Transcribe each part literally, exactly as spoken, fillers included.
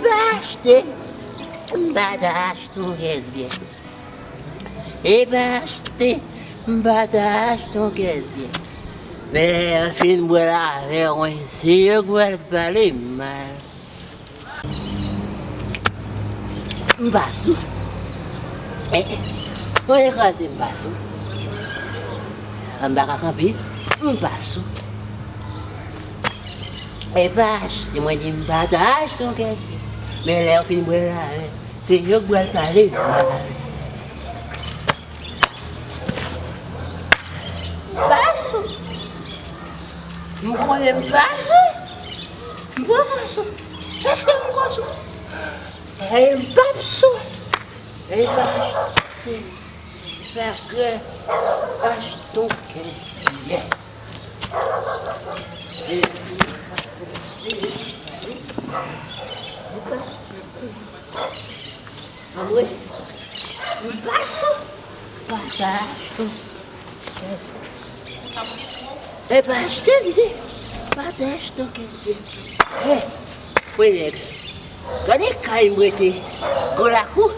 pa achte, m pa ta achte yon kès byen. E pa achte, m pa ta achte yon kès byen. Men lè yo fin bwè l avè mwen, se yo k pral pale m mal. M pa sou. Eh, eh. Mwen kraze, m pa sou. M pa ka kanpe, m pa sou. E pa achte, mwen di m pa ta achte yon kès byen. Men lè yo fin bwè l avè, se yo k pral pale m mal. M pa sou. M konnen m pa sou. M pa ka sou. Èske m ka sou? E m p ap sou. E m pa achte. M pa ka achte yon kès byen. Anmwe, m pa sou, pa ta achte yon kès. E pa achte, m di, pa ta achte yon kès byen. Hey, mwen nèg, gade kay m rete, gwo lakou.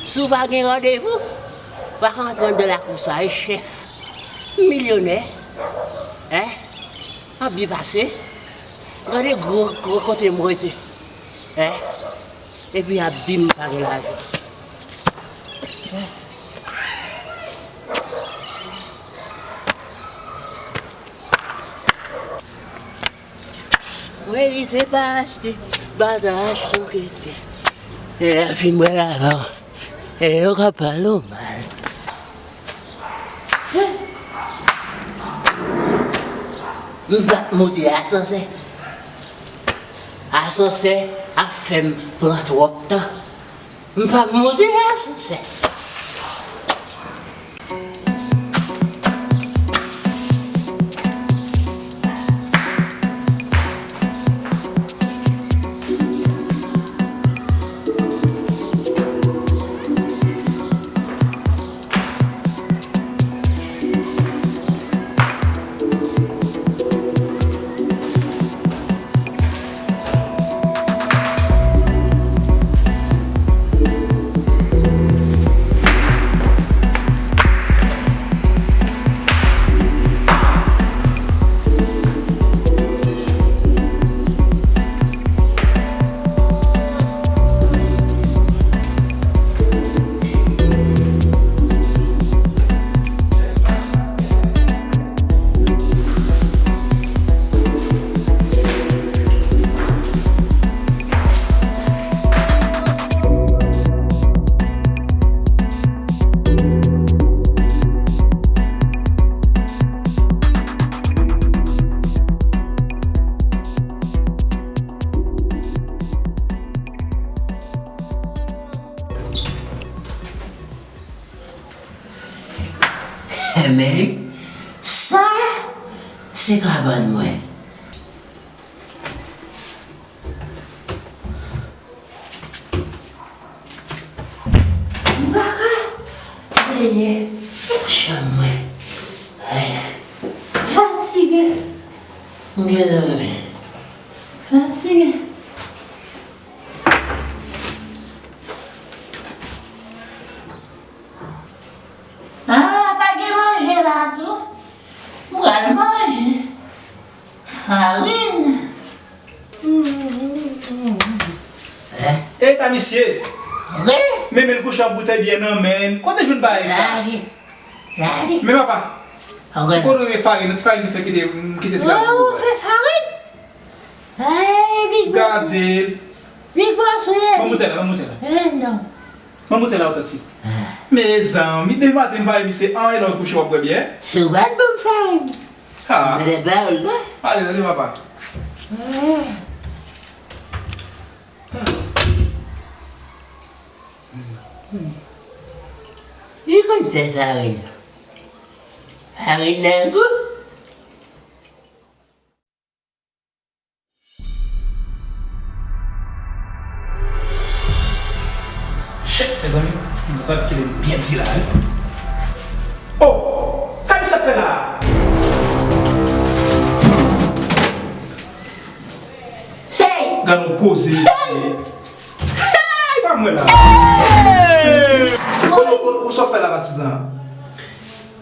Si w pa gen randevou, pa ka antre anndan lakou sa, e chèf. M milyonè, en? M ap byen pase. Gade gwo, gwo kote m rete, en? Epi y ap di m pa gen lajan. Mwen di se pa achte, pa ta achte yon kès byen. E lè fin bwè l avè w, e yo ka pale w mal. M p ap monte asansè. Asansè ap fè m pran twòp tan. M p ap monte asansè. Men, sa, se kabann mwen. M pa ka plenyen chanm mwen. Ay, fatige. M gen dòmi. Fatige. Ah, pa gen manje la tou. M pral manje. Farin. Hein? Eta misye! Wi! Men, men l kouche ak boutèy byè nan men l. Kote jwenn bagay sa? Lage. Lage. Men papa. Kote w gen farin? Ti farin ki fè kite, kite ti lage. Oh, ou fè farin? Hey, Big Boss. Gade l. Big Boss, wi. Ban m boutèy la, ban m boutèy la. Eh, non. Ban m boutèy la, otantik. Ah. Mezanmi, depi maten m pa wè misye anyen lè w kouche w ap bwè byè. Se w pa t ban m farin. Ah. Mwen lè ba w l, non? Ale, ale, papa. Ah. Li konn fè farin. Farin nan gou. Chèk, mezanmi, m ta kite l byen di la, wi. Oh! Sa ki sa fè la? Hey! Gad yon koze, mesye. Kote, kote, kote sa w fè la, patizan?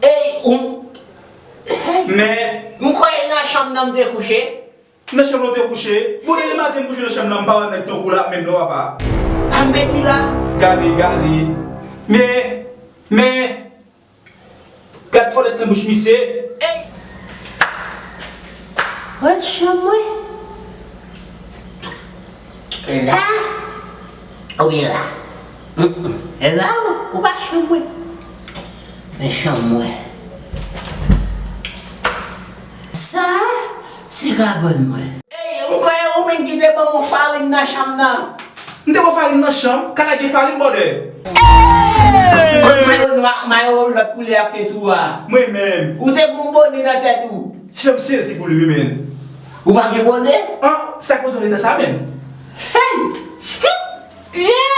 Ey, ou, men, m kwè nan chanm nan m te kouche. Nan chanm nan w te kouche? Bon, depi maten m kouche nan chanm nan, m pa wè nèg tankou w la menm non, papa. Ann beni la. Gade, gade. Men, men, gad twalèt nan bouch misye. Ey! Wè chanm mwen? La? Oubyen la? Mm, mm. E la ou, ou pa chanm mwen. Men chanm mwen. Sa, se kabann mwen. Ey, ou kwè ou menm ki te ban mwen farin nan chanm nan? M te ba w farin nan chanm, ka lage farin, bòdè. Kot mayo nwa, mayo lòt koulè a te sou a? Mwen menm. Ou te gen yon bone nan tèt ou? Ti fè m sezi pou li, wi, menn. Ou pa gen bone? An, sa k pote w nan eta sa, menn? Hey! Yeah!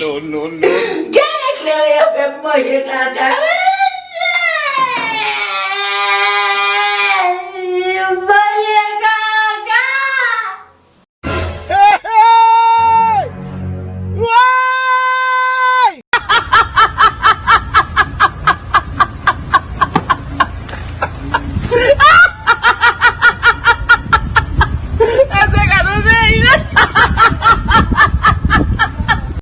No, no, no. Gade kleren yo fè m manje kaka.